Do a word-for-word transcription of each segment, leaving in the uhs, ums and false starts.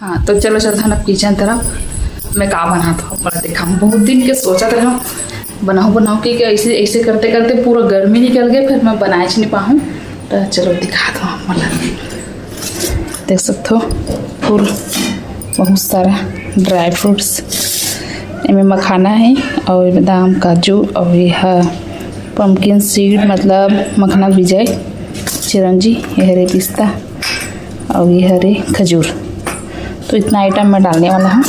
हाँ, तो चलो चलथन अब किचन तरफ। मैं का बनात हूँ, बड़ा देखा हूँ, बहुत दिन के सोचत रहा हूँ बनाऊँ बनाऊँ कि, कि ऐसे ऐसे करते करते पूरा गर्मी निकल गए, फिर मैं बनाए नहीं पाऊँ। तो चलो दिखा दो आप मला, देख सकते हो फुल बहुत सारा ड्राई फ्रूट्स एमे मखाना है और बादाम काजू और यह पम्पकिन सीड मतलब मखना के बिजय चिरंजी, ये हरे पिस्ता और ये हरे खजूर। तो इतना आइटम मैं डालने वाला हूँ।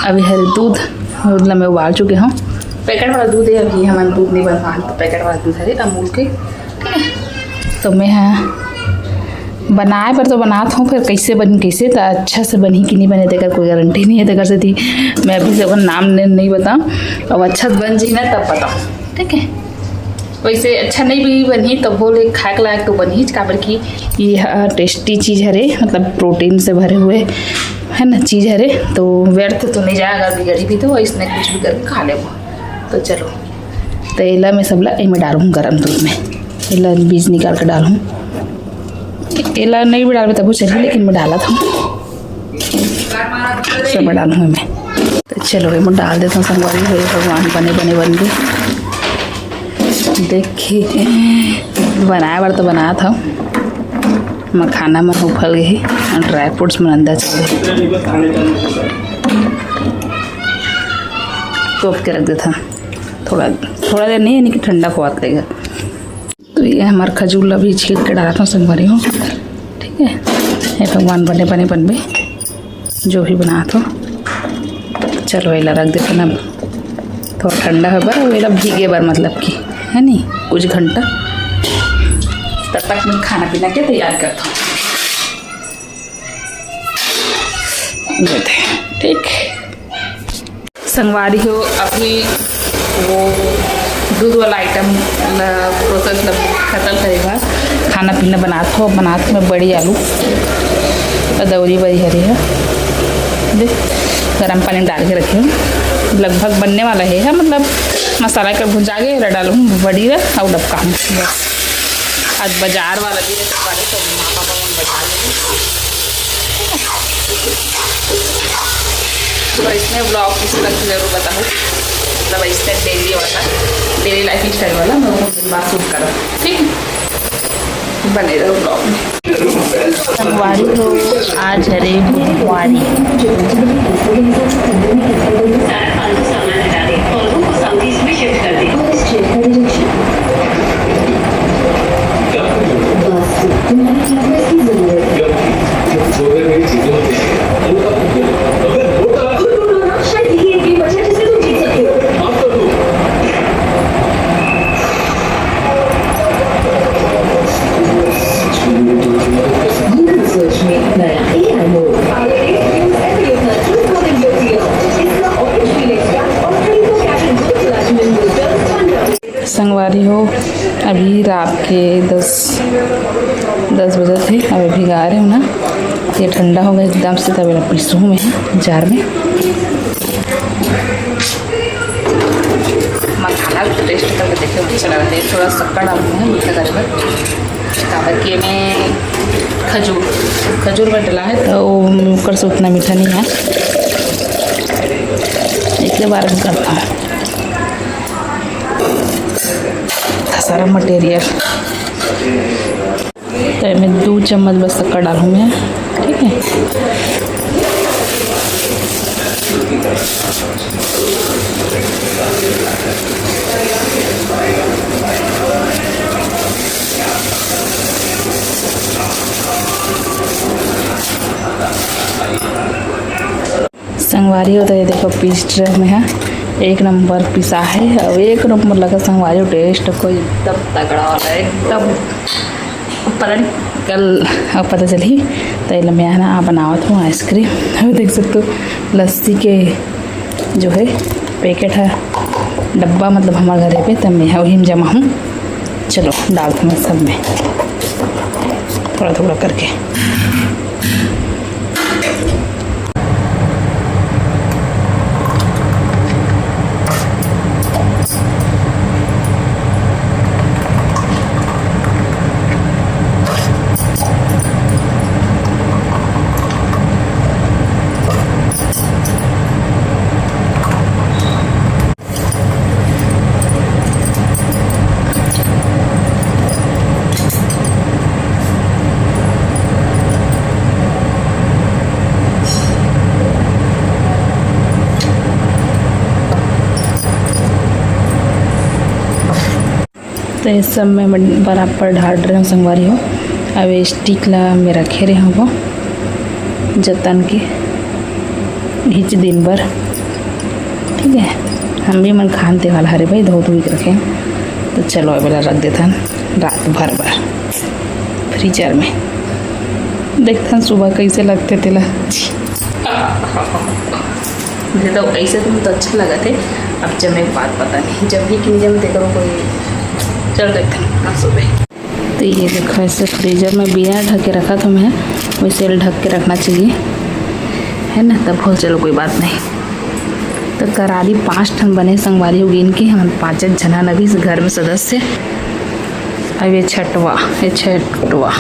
अभी हरे दूध, दूध ला मैं उबाल चुके हूँ। पैकेट वाला दूध है, अभी हमन दूध नहीं बनवान, तो पैकेट वाला दूध हरे अमूल के, ठीक है। तो मैं हाँ बनाए बर तो बनात हूँ, फिर कैसे बनी कैसे तो अच्छा से बनी कि नहीं बने तेकर कोई गारंटी नहीं है, तेकर सेती मैं अभी से अपन नाम नहीं, नहीं बताऊँ। अब अच्छा बन जी ना तब बताऊँ, ठीक है। वैसे अच्छा नहीं भी बनही तब बोले खाए के लायक तो बनही, काबर कि ये ह टेस्टी चीज़ हरे, मतलब प्रोटीन से भरे हुए है ना चीज़ हरे, तो व्यर्थ तो नहीं जाएगा, बिगड़ी भी तो इसने कुछ भी करके खा लेबो। तो चलो, तो एला मैं सबला एमे डालूँ गरम दूध में, एला बीज निकाल के डालूँ। एला नहीं भी डालबे तबो चलही, लेकिन मैं डालत हूँ, सब डालूँ मैं। तो चलो, एमे डाल देता हूँ संगवारी हो, भगवान बने बने बन गए। देखिए, बनाए बर तो बनात हूँ, मखाना मन उफल गए और ड्राई फ्रूट्स मन अंदर चल गए। तोप के रख देता हूँ थोड़ा, थोड़ा देर नहीं, यानी कि ठंडा होत रहेगा। तो ये हमार खजूर ला भी छील के डालत हूँ संगवारी हो, ठीक है। ये भगवान बने बने बनबे, जो भी बनात हो। चलो, एला रख देते ना, थोड़ा ठंडा हो बर, एला भीगे बर, मतलब कि, है नी, कुछ घंटा। तब तक मैं खाना पीना के तैयार करता हूँ। ये दे, ठीक। संगवारी हो, अभी वो दूध वाला आइटम ला, प्रोसेस ला खत्म करे बाद खाना पीना बनात हो, बनात में बड़ी आलू अदौरी बड़ी हरी है, देख गरम पानी डाल के रखे हूँ, लगभग बनने वाला है, है मतलब मसाला के भुंजा के एला डालूँ बड़ी ला और डबका हूँ बस। आज बाजार वाला भी है, तो माँ पापा मन बाजार में तो इसमें ब्लॉग किसी तक जरूर बताओ, मतलब इसमें डेली वाला, डेली लाइफ स्टाइल वाला मैं वो दिन बाद शूट करूँ, ठीक है, बने रहो ब्लॉग में। संगवारी हो, आज हरे बुधवारी। संगवारी हो, अभी रात के दस, दस बजे थे। अब अभी गा रहे हो ना, ये ठंडा हो गया एकदम से, तब एला पीसू में जार में। मसाला टेस्ट करके देखिए, अच्छा लगा। थोड़ा शक्कर डालूंगी मीठा करे बर, काबर कि एमे खजूर, खजूर बर डला है, तो ओकर से उतना मीठा नहीं है। एक बार भी करता हूँ। सारा मटेरियल तो एमे दू चम्मच बस शक्कर डालूँ मैं, ठीक है। संगवारी हो, तो ये देखो पीस रहे में है, एक नंबर पिसा है और एक नंबर लगा संगवारी हो, टेस्ट को एकदम तगड़ा वाला है, एकदम पता नहीं कल अब पता चली। तो ये मैं ना बनावत हूँ आइसक्रीम, अभी देख सकते हो लस्सी के जो है पैकेट है, डब्बा मतलब हमारे घरे पे, तब मैं वही में जमा हूँ। चलो डालते हैं सब में थोड़ा थोड़ा करके। तो ये सब मैं बराबर डाल रहे हूँ संगवारी हो। अब ये स्टिक ला मैं रखे रहे हूँ वो जतन के घिच दिन भर, ठीक है। हम भी मन खान ते वाला हरे भाई, धो धो के रखे हैं। तो चलो अब एला रख देथन रात भर बर फ्रीजर में, देखथन सुबह कैसे लगथे तेला। छी। मुझे तो ऐसे तुम तो अच्छा लगा थे। अब जमे के बात पता नहीं, जब भी किन जम देखो कोई। चल देखते हैं, हाँ, सुबह। तो ये देखो, ऐसे फ्रीजर में बिना ढक के रखा तो मैं, वैसे ढक के रखना चाहिए, है ना? तब हो, चलो कोई बात नहीं। तो करारी पाँच ठन बने संगवारी हो गिन के, हम पाँच झन अभी घर में सदस्य। अब ये छठवा, ये छठवा,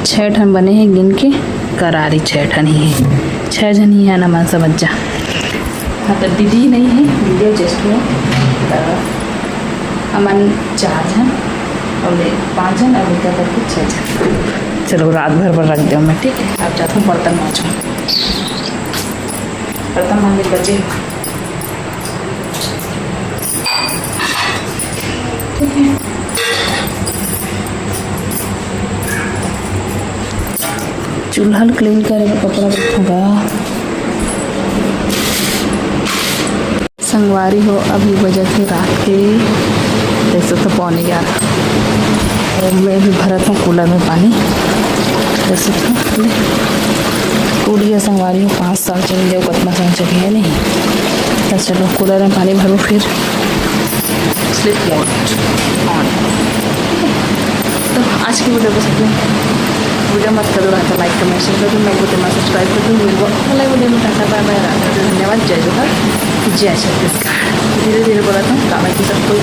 छः ठन बने हैं गिन के, करारी छः ठन ही है, छः झन ही है ना मन समझ जा। हाँ, तो दीदी नहीं है, वीडियो जस्ट में, तो हमन चार झन और ले पाँच झन, अब इधर करके छः झन। चलो, रात भर बर रख दो मैं, ठीक है। अब जाता हूँ बर्तन मांजो, बर्तन मांजे बचे। चूल्हा ल क्लीन करे बर कपड़ा रखूंगा। संगवारी हो, अभी बजत हे रात के, जैसे तो पौने ग्यारह। और मैं भी भरत हूँ कूलर में पानी, जैसे तो टूट गया संगवारी हो, पाँच साल चल गया, कतना साल चल गया नहीं। तो चलो कूलर में पानी भरो फिर। Sleep mode on. तो आज की वीडियो बस इतनी। वीडियो मत करो, लाइक, कमेंट, शेयर कर दो, मैं को सब्सक्राइब कर दो। मिलबो अगला वीडियो में। टाटा, बाय बाय, राधे राधे, धन्यवाद, जय जोहार, जय छत्तीसगढ़। धीरे धीरे बोला था, कामे की सब कोई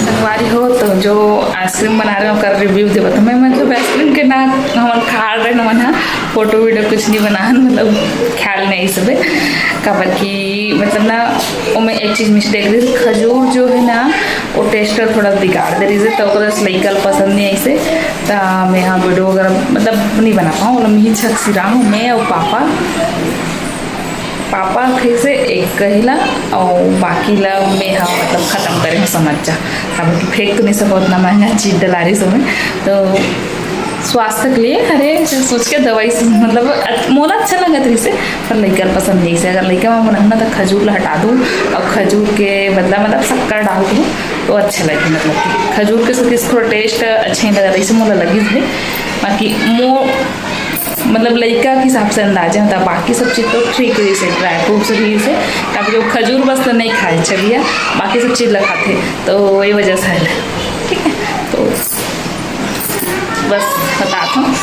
संगवारी हो। तो जो आइसक्रीम बना रहे हो, ओकर रिव्यू देबो। तो मैं, मतलब, आइसक्रीम के ना हमन खा रहे ना, मन फोटो वीडियो कुछ नहीं बनान, मतलब, ख्याल नहीं सबे, काबर कि, मतलब ना, ओमे एक चीज मिस्टेक रहिस, खजूर जो है ना, वो टेस्ट थोड़ा बिगाड़ दे रहिस, तो ओकरा से लइका ल पसंद नहीं आइसे। त मैं हाँ वीडियो वगैरह, मतलब, नहीं बना पाऊँ, मतलब, मैं ही झकसिरा हूँ, मैं और पापा। पापा खाइसे एक कहिला, और बाकी ला मैं हाँ, मतलब, खत्म करे हूँ, समझ जा। अब फेंक तो नहीं सको, उतना महंगा चीज डला रही समय, तो स्वास्थ्य के लिए, अरे, ऐसे सोच के दवाई से, मतलब, अ-, मोला अच्छा लगत रहिसे, पर लइका ल पसंद नहीं से। अगर लइका मन बनाहूँ ना, तो खजूर ला हटा दूँ और खजूर के बदला, मतलब, शक्कर डाल दूँ, तो अच्छा लगे। मतलब कि खजूर के साथ इस थोड़ा टेस्ट अच्छा ही लगा, इसे मोला लगी है। बाकी मो, मतलब, लइका के हिसाब से अंदाजा होता, बाकी सब चीज़ तो ठीक रही से, ड्राई फ्रूट्स रही से, काबर जो खजूर बस तो नहीं खाए छबिया, बाकी सब चीज़ ला खाथे, तो वही वजह से है। ठीक है, तो बस बतात हूँ।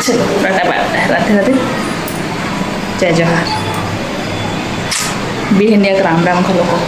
चलो, टाटा बाय बाय, राधे राधे, जय जोहार, बिहनिया के राम राम घलो को।